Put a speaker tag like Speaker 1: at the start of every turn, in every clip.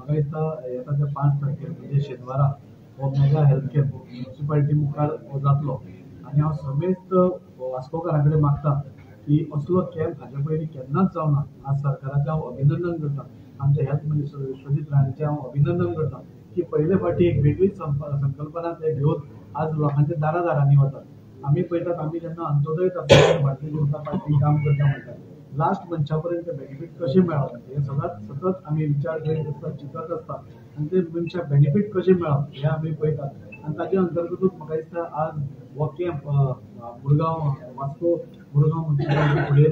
Speaker 1: म्हाका दिसता येता ते 5 तारखेर म्हणजे शेनवारा हो मेगा हेल्थ कॅम्प म्युनिसिपालिटी मुखार हो जातलो. आनी हांव समेस्त वास्कोकारां कडेन मागता की असलो कॅम्प हाजे पयलीं केन्नाच जावना. आज सरकाराचें हांव अभिनंदन करता, आमच्या हेल्थ मिनिस्टर विश्वजीत राणेचें हांव अभिनंदन करता की पयले फावटी एक वेगळीच संकल्पना ते घेवन आज लोकांच्या दारा दारांनी वतात. आमी पळयतात, आमी जेन्ना अंत्योदय तत्वाचेर भारतीय जनता पार्टी काम करता म्हणटात, लास्ट मनशा पर्यंत बेनिफीट कशें मेळप हें सदांच सतत आमी विचार करीत आसता, चिंतत आसता आनी ते मनशाक बेनिफीट कशें मेळप हें आमी पळयतात. आनी ताचे अंतर्गतूच म्हाका दिसता आज हो कॅम्प मुरगांव वास्को मुरगांव म्युनिसिपालिटी फुडें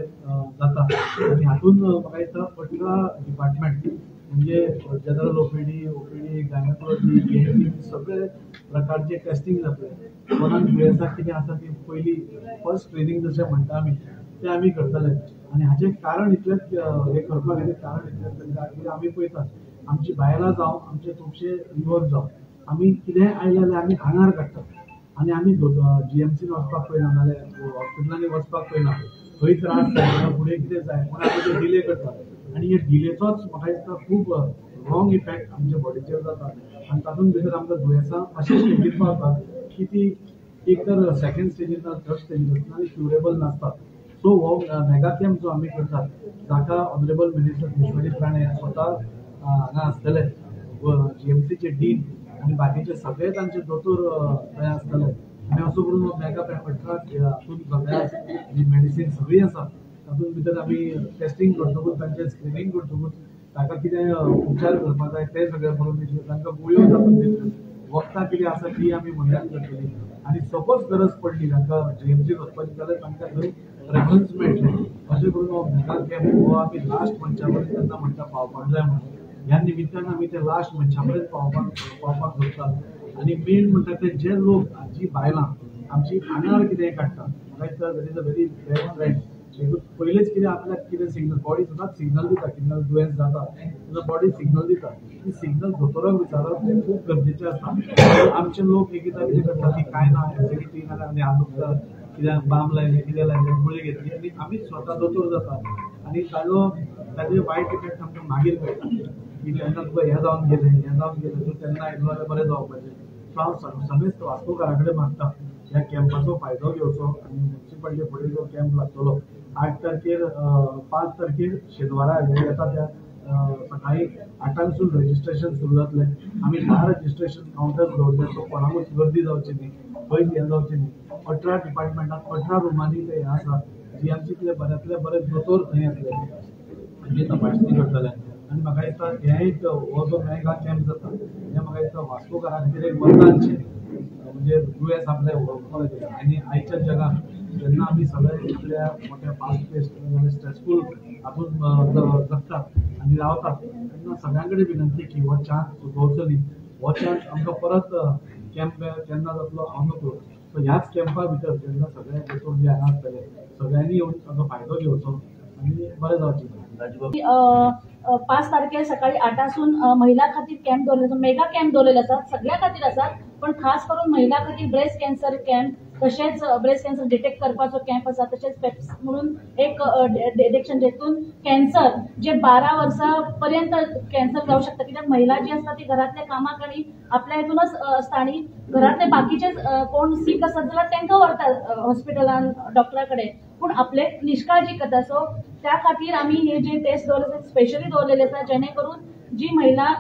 Speaker 1: जाता. आनी हातूंत म्हाका दिसता 18 डिपार्टमेंट म्हणजे जनरल ओपीडी, ओपीडी, गायनोकॉलॉजी, ENT सगळे प्रकारचे टेस्टिंग जातले. कोणाक दुयेंसां कितें आसा ती पयली फर्स्ट स्क्रिनींग जशें म्हणटा आमी तें आमी करतले. आनी हाचें कारण इतलेंच, हें करपा खातीर कारण इतलेंच कित्याक आमी पळयतात आमची बायलां जावं आमचे खुबशे युवक जावं आमी कितेंय आयलें जाल्यार आमी आंगार काडटात आनी आमी जीएमसीन वचपाक पळयना नाजाल्यार हॉस्पिटलांनी वचपाक पळयना, खंय त्रास जाय फुडें कितें जाय म्हणून आमी ते डिले करतात. आनी हे डिलेचोच म्हाका दिसता खूब रॉंग इफेक्ट आमच्या बॉडीचेर जाता आनी तातूंत भितर आमकां दुयेंसां अशे स्टेजीर पावतात की ती एक तर सेकेंड स्टेजीर ना थर्ड स्टेजीर आसता आनी क्युरेबल नासतात. सो हो मेगा कॅम्प जो आमी करतात ताका ऑनरेबल मिनिस्टर विश्वजीत राणे स्वता हांगा आसतले, जीएमसीचे डीन आनी बाकीचे सगळे तांचे दोतोर थंय आसतले. आनी असो करून हो मेगा कॅम्प 18 हातूंत सगळ्या जी मेडिसीन सगळी आसा तातूंत भितर आमी टेस्टिंग करतकूच तांचें स्क्रिनींग करतकूच ताका कितें उपचार करपाक जाय ते सगळे करून दितले, तांकां गुळयो तातूंत दितले, वखदां कितें आसा ती आमी म्हयन्यान करतली. आनी सपोज गरज पडली तांकां जीएमसीन वचपाची जाल्यार तांकां थंय रेफरन्स मेळटलें. अशें करून हो मेगा कॅम्प हो आमी लास्ट मनशा पर्यंत जेन्ना म्हणटा पावपाक जाय म्हणून ह्या निमित्तान आमी ते लास्ट मनशा पर्यंत पावपाक सोदतात. आनी मेन म्हणटा ते जे लोक जी बायलां आमची आंगार कितेंय काडटा, म्हाका दिसता that is a very bad trend. पयलींच कितें आपल्याक कितें सिग्नल, बॉडी सदांच सिग्नल दिता कितें दुयेंस जाता तेन्ना बॉडी सिग्नल दिता, ती सिग्नल दोतोराक विचारप हें खूब गरजेचें आसता. आमचे लोक एकदां कितें करता की कांय ना एसिडिटी नाल्यार आनी हात दुखता कित्याक बाम लायलें कितें लायलें गुळी घेतली आनी आमीच स्वता दोतोर जाता आनी ताजो ताजे वायट इफेक्ट आमकां मागीर कळटा की तेन्ना तुका हें जावन गेलें हें जावन गेलें तूं तेन्ना आयलो जाल्यार बरें जावपाचें. सो हांव समेस्त वास्कोकारां कडेन मागता ह्या कॅम्पाचो फायदो घेवचो आनी म्युनिसिपालिटी फुडें जो कॅम्प लागतलो 8 तारखेर 5 तारखेर शेनवारा येता त्या सकाळी 8 सून रजिस्ट्रेशन सुरू जातलें. आमी 10 रजिस्ट्रेशन कावंटर दवरले सो कोणाकूच गर्दी जावची न्ही, खंयच हें जावचें न्ही. 18 डिपार्टमेंटान 18 रुमांनी ते हें आसा. जीएमसींतले बऱ्यांतले बरे दोतोर थंय येतले म्हणजे तपासणी करतले. आनी म्हाका दिसता हें एक हो जो मेगा कॅम्प जाता हें म्हाका दिसता वास्कोकारां खातीर एक वरदानशें, म्हणजे दुयेंस आपलें वळखपाक. आनी आयच्या जगांत जेन्ना आमी सगळे इतल्या मोठ्या फास्ट पेस्ट स्ट्रेसफूल हातूंत जगतात आनी रावतात तेन्ना सगळ्यां कडेन विनंती की हो चान्स चुकोवचो न्ही. हो चान्स आमकां परत कॅम्प केन्ना जातलो हांव नकळो. सो ह्याच कॅम्पा भितर जेन्ना सगळे दोतोर जे हांगा आसतले सगळ्यांनी येवन ताचो फायदो घेवचो आनी बरें जावचें.
Speaker 2: 5 तारखेर सकाळी 8 सून महिला खातीर कॅम्प दवरलेलो, मेगा कॅम्प दवरलेलो आसा. सगळ्या खातीर आसा पण खास करून महिला खातीर ब्रेस्ट कॅन्सर कॅम्प, तशेंच ब्रेस्ट कॅन्सर डिटेक्ट करपाचो कॅम्प आसा, तशेंच पेप्स म्हणून एक डिटेक्शन जेतून कॅन्सर जे 12 वर्सां पर्यंत कॅन्सर जावं शकता, कित्याक महिला जी आसता ती घरांतल्या कामाक आनी आपल्या हितूनच आसता आनी घरांतले बाकीचे कोण सीक आसत जाल्यार तांकां व्हरता हॉस्पिटलान डॉक्टरा कडेन, पूण आपले निष्काळजी करता. सो त्या खातीर आमी हे जे टेस्ट दवरले स्पेशली दवरलेले आसा, जेणे करून जी महिला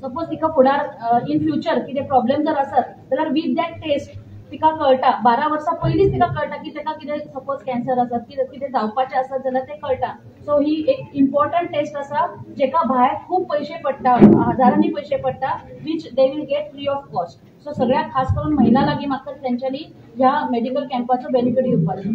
Speaker 2: सपोज तिका फुडार इन फ्युचर कितें प्रॉब्लेम जर आसत जाल्यार विथ that test तिका कळटा, 12 वर्सां पयलींच तिका कळटा की ताका कितें सपोज कॅन्सर आसत, कितें कितें जावपाचें आसत जाल्यार तें कळटा. सो ही एक इम्पॉर्टंट टेस्ट आसा जेका भायर खूब पयशे पडटा, हजारांनी पयशे पडटा, which they will get free of cost. So सगळ्याक खास करून महिला लागीं मागता तेंच्यांनी ह्या मेडिकल कॅम्पाचो बेनिफीट घेवपाचो.